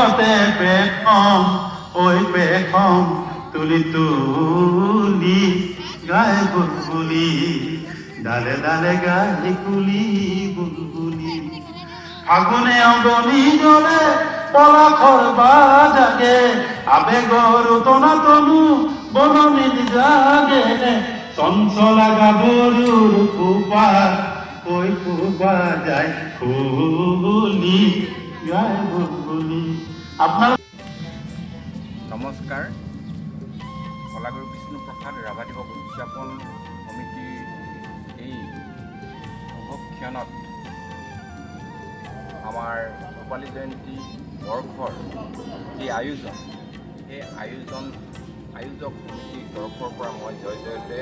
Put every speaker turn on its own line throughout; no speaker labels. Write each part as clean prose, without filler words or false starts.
আবেগতে পেখম, ঐ পেখম তুলি তুলি গায় বুলবুলি, ডালে ডালে গায় কুলি বুলবুলি। ফাগুনে অগনি জ্বলে, পলাশৰ বা জাগে, আবেগৰ উতনা তনু বননিত জাগে। চঞ্চলা গাভৰুৰ খোপা, ঐ খোপা যায় খুলি গায় বুলবুলি। আপোনাৰ
নমস্কাৰ। কলাগুৰু বিষ্ণুপ্ৰসাদ ৰাভা দিৱস উদযাপন সমিতিৰ এই শুভক্ষণত আমাৰ ৰূপালী জয়ন্তী বৰ্ষৰ যি আয়োজন, সেই আয়োজন আয়োজক সমিতিৰ তৰফৰ পৰা মই জয় জয়তে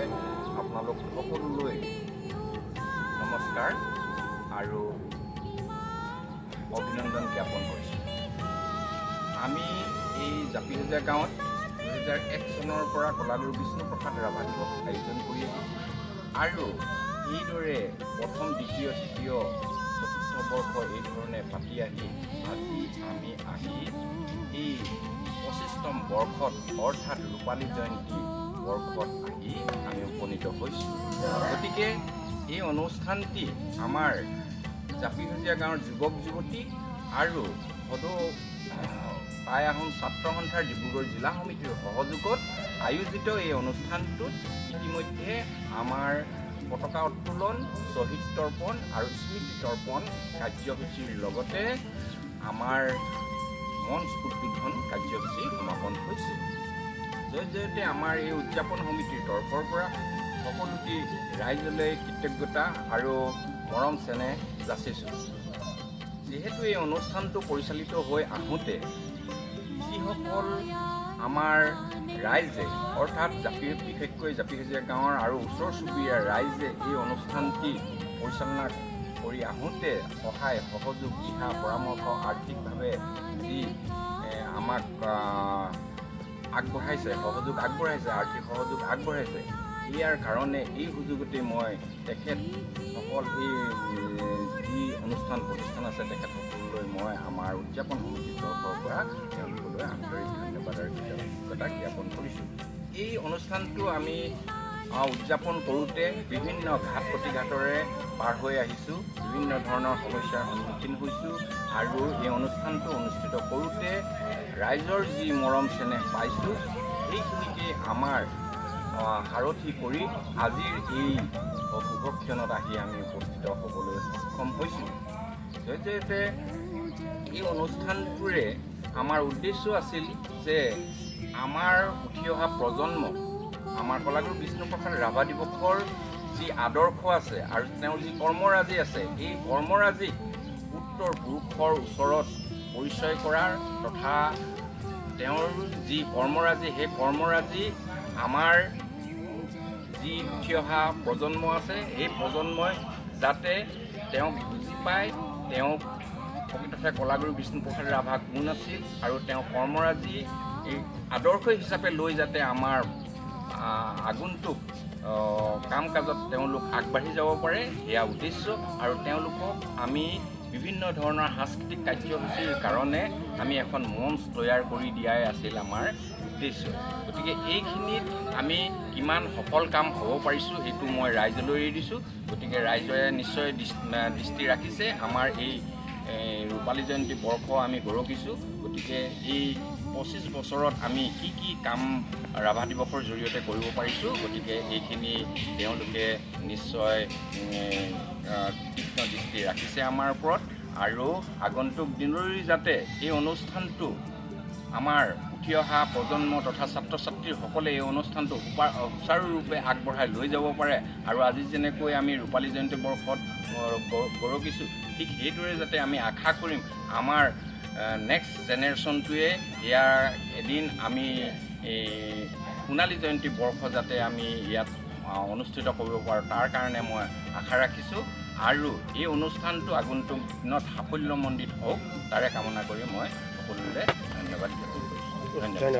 আপোনালোক সকলোলৈ নমস্কাৰ আৰু অভিনন্দন জ্ঞাপন কৰিছোঁ। আমি এই জাপিসজীয়া গাঁৱত 2001 চনৰ পৰা কলাগুৰু বিষ্ণুপ্ৰসাদ ৰাভা দিৱস আয়োজন কৰি আহিছোঁ আৰু এইদৰে প্ৰথম, দ্বিতীয়, তৃতীয়, চতুৰ্থ বৰ্ষ এই ধৰণে পাতি আহি আজি আমি আহি এই 25তম বৰ্ষত, অৰ্থাৎ ৰূপালী জয়ন্তী বৰ্ষত আহি আমি উপনীত হৈছোঁ। গতিকে এই অনুষ্ঠানটি আমাৰ জাপিসজীয়া গাঁৱৰ যুৱক যুৱতী আৰু সদৌ টাই আহোম ছাত্ৰ সন্থাৰ ডিব্ৰুগড় জিলা সমিতিৰ সহযোগত আয়োজিত এই অনুষ্ঠানটোত ইতিমধ্যে আমাৰ পতাকা উত্তোলন, শ্বহীদ তৰ্পণ আৰু স্মৃতি তৰ্পণ কাৰ্যসূচীৰ লগতে আমাৰ মঞ্চ উদ্বোধন কাৰ্যসূচী সমাপন হৈছে। জয় জয়তে আমাৰ এই উদযাপন সমিতিৰ তৰফৰ পৰা সকলোটি ৰাইজলৈ কৃতজ্ঞতা আৰু মৰম চেনেহ যাচিছোঁ। যিহেতু এই অনুষ্ঠানটো পৰিচালিত হৈ আহোঁতে যিসকল আমাৰ ৰাইজে, অৰ্থাৎ জাপি, বিশেষকৈ জাপিসজীয়া গাঁৱৰ আৰু ওচৰ চুবুৰীয়া ৰাইজে এই অনুষ্ঠানটি পৰিচালনা কৰি আহোঁতে সহায় সহযোগ, দিহা পৰামৰ্শ, আৰ্থিকভাৱে যি আমাক আগবঢ়াইছে, সহযোগ আগবঢ়াইছে, আৰ্থিক সহযোগ আগবঢ়াইছে, ইয়াৰ কাৰণে এই সুযোগতে মই তেখেতসকল, এই যি অনুষ্ঠান প্ৰতিষ্ঠান আছে, তেখেতসকললৈ মই আমাৰ উদযাপন সমিতিৰ তৰফৰ পৰা তেওঁলোকলৈ আন্তৰিক ধন্যবাদ আৰু কৃতজ্ঞতা জ্ঞাপন কৰিছোঁ। এই অনুষ্ঠানটো আমি উদযাপন কৰোঁতে বিভিন্ন ঘাত প্ৰতিঘাতৰে পাৰ হৈ আহিছোঁ, বিভিন্ন ধৰণৰ সমস্যাৰ সন্মুখীন হৈছোঁ আৰু এই অনুষ্ঠানটো অনুষ্ঠিত কৰোঁতে ৰাইজৰ যি মৰম চেনেহ পাইছোঁ, সেইখিনিকে আমাৰ সাৰথি কৰি আজিৰ এই শুভক্ষণত আহি আমি উপস্থিত হ'বলৈ সক্ষম হৈছোঁ। জয় জয়তে এই অনুষ্ঠানটোৰে আমাৰ উদ্দেশ্য আছিল যে আমাৰ উঠি অহা প্ৰজন্ম আমাৰ কলাগুৰু বিষ্ণুপ্ৰসাদ ৰাভা দিৱসৰ যি আদৰ্শ আছে আৰু তেওঁৰ যি কৰ্মৰাজি আছে, এই কৰ্মৰাজিক উত্তৰ পুৰুষৰ ওচৰত পৰিচয় কৰাৰ তথা তেওঁৰ যি কৰ্মৰাজি, সেই কৰ্মৰাজি আমাৰ যি উঠি অহা প্ৰজন্ম আছে, সেই প্ৰজন্মই যাতে তেওঁক বুজি পায়, তেওঁক প্ৰকৃততে কলাগুৰু বিষ্ণুপ্ৰসাদ ৰাভা কোন আছিল আৰু তেওঁৰ কৰ্মৰাজি এই আদৰ্শ হিচাপে লৈ যাতে আমাৰ আগন্তুক কাম কাজত তেওঁলোক আগবাঢ়ি যাব পাৰে, সেয়া উদ্দেশ্য। আৰু তেওঁলোকক আমি বিভিন্ন ধৰণৰ সাংস্কৃতিক কাৰ্যসূচীৰ কাৰণে আমি এখন মঞ্চ তৈয়াৰ কৰি দিয়াই আছিল আমাৰ উদ্দেশ্য। গতিকে এইখিনিত আমি কিমান সফল কাম হ'ব পাৰিছোঁ, সেইটো মই ৰাইজলৈ এৰি দিছোঁ। গতিকে ৰাইজে নিশ্চয় দৃষ্টি ৰাখিছে। আমাৰ এই ৰূপালী জয়ন্তী বৰ্ষ আমি গৰকিছোঁ। গতিকে এই 25 বছৰত আমি কি কি কাম ৰাভা দিৱসৰ জৰিয়তে কৰিব পাৰিছোঁ, গতিকে এইখিনি তেওঁলোকে নিশ্চয় তীক্ষ্ণ দৃষ্টি ৰাখিছে আমাৰ ওপৰত আৰু আগন্তুক দিনলৈ যাতে এই অনুষ্ঠানটো আমাৰ উঠি অহা প্ৰজন্ম তথা ছাত্ৰ ছাত্ৰীসকলে এই অনুষ্ঠানটো সুচাৰুৰূপে আগবঢ়াই লৈ যাব পাৰে আৰু আজি যেনেকৈ আমি ৰূপালী জয়ন্তী বৰ্ষত গৰকিছোঁ, ঠিক সেইদৰে যাতে আমি আশা কৰিম আমাৰ নেক্সট জেনেৰেশ্যনটোৱে ইয়াৰ এদিন আমি এই সোণালী জয়ন্তী বৰ্ষ যাতে আমি ইয়াত অনুষ্ঠিত কৰিব পাৰোঁ, তাৰ কাৰণে মই আশা ৰাখিছোঁ আৰু এই অনুষ্ঠানটো আগন্তুক দিনত সাফল্যমণ্ডিত হওক, তাৰে কামনা কৰি মই সকলোলৈ ধন্যবাদ জ্ঞাপন কৰিছোঁ। ধন্যবাদ।